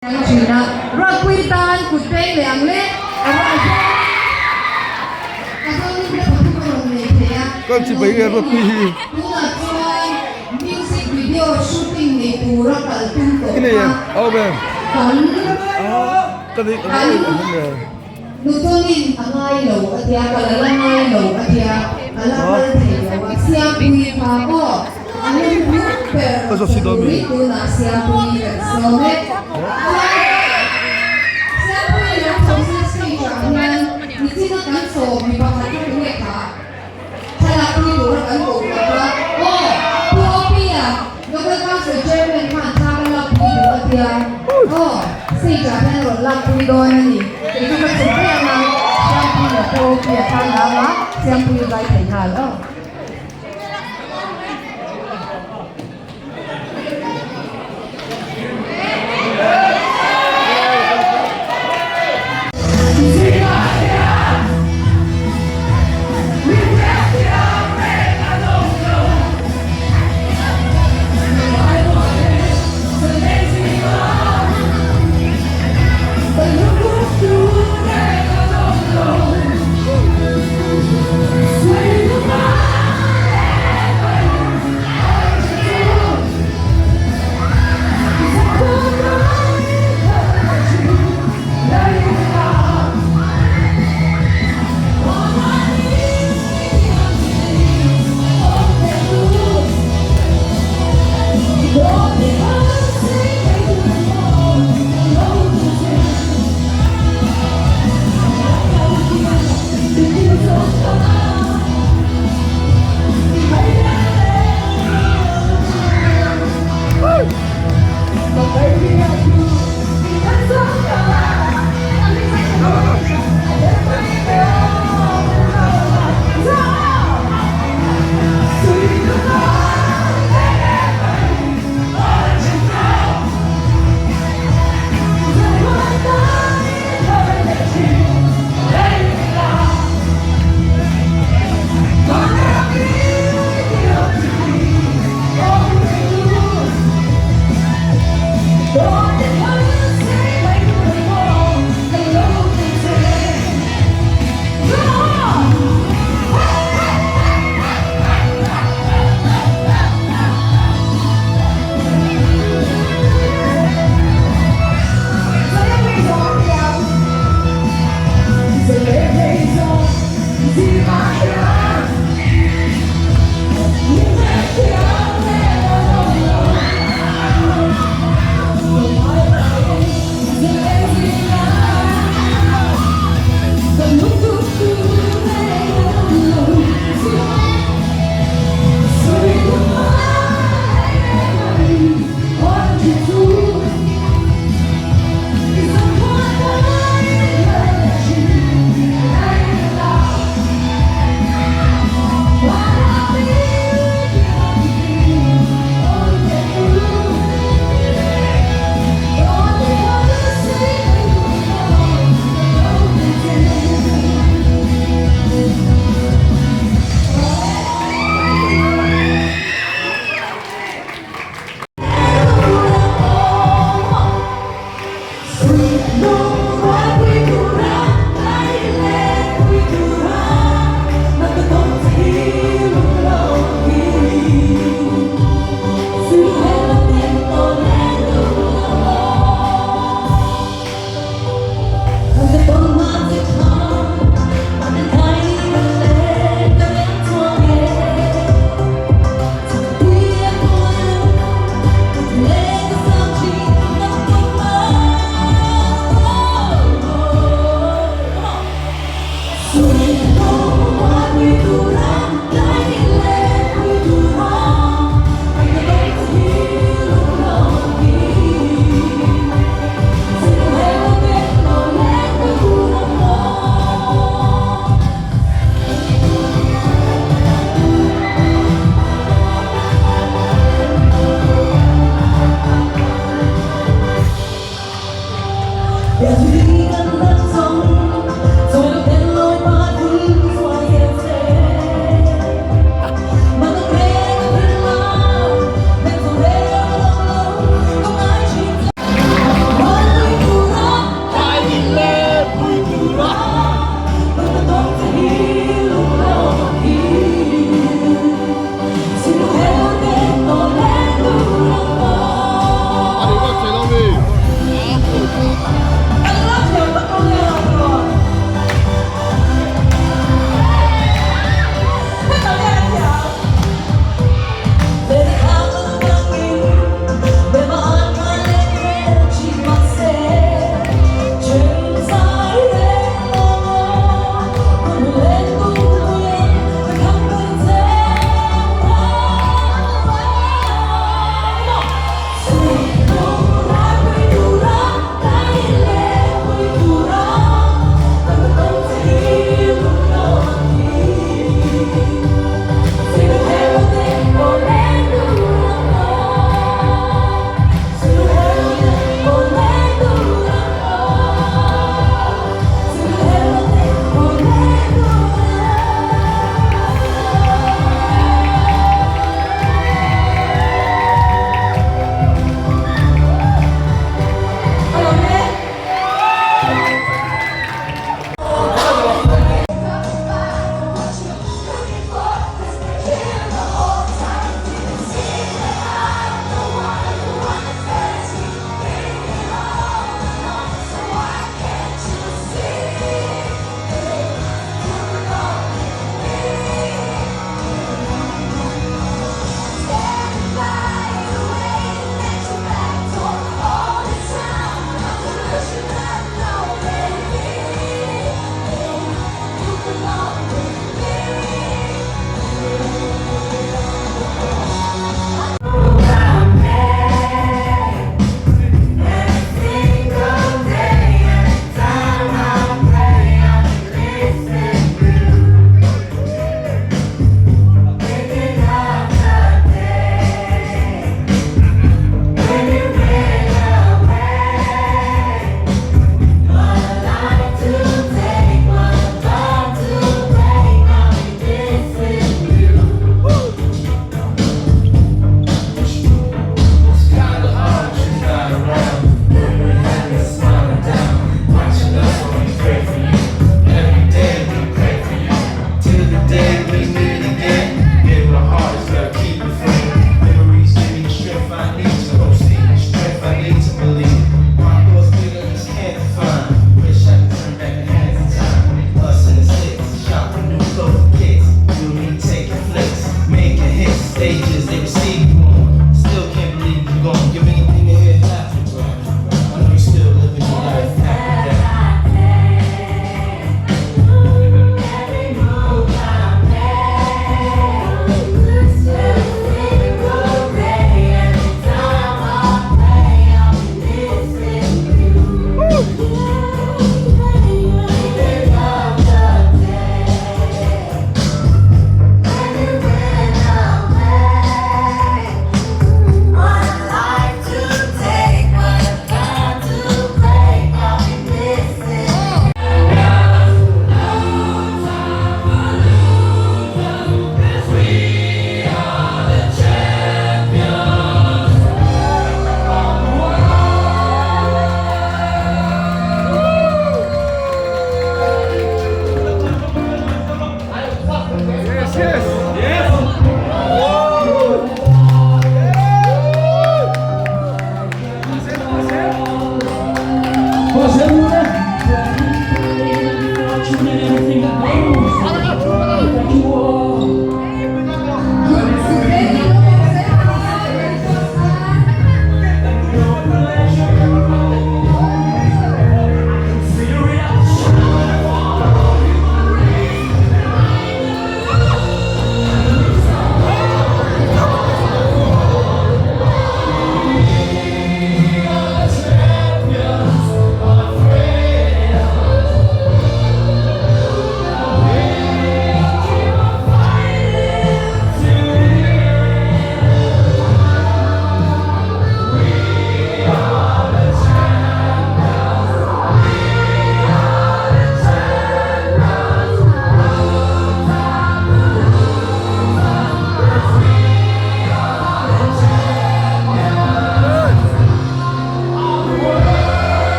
Ang thin a, Ruatpui tan kut peng leh ang le, a rawn a zawng in ka pathum a rawn nei thei a, Kan chibai nge Ruatpui hi? Tunah chuan music video shooting nei tura kal tum tawh I nei kha em? A awm em? kan Ka nei ka kan nei em em le? Nutawnin a ngai lo a tia, ka la la ngai lo a tia, a la kal thei lo a, Siampui kha aw a hnem hnung ber Ka zawt si dawn mi? turin tunah Siampui kan sawm e. Chuan Siampui lo chho se stage ah hian nichina kan sawm mi pakhat kha tunge kha thlalak pui tura kan koh tawh kha aw Pu Opi-a Local Council Chairman khan thla ka lak pui duh a tia, aw, stage ah hian a rawn lak pui dawn a ni. Kei chu ka chhuk daih ang a, Siampui leh pawh tia thla la ang a, Siampui vai thei nghal aw.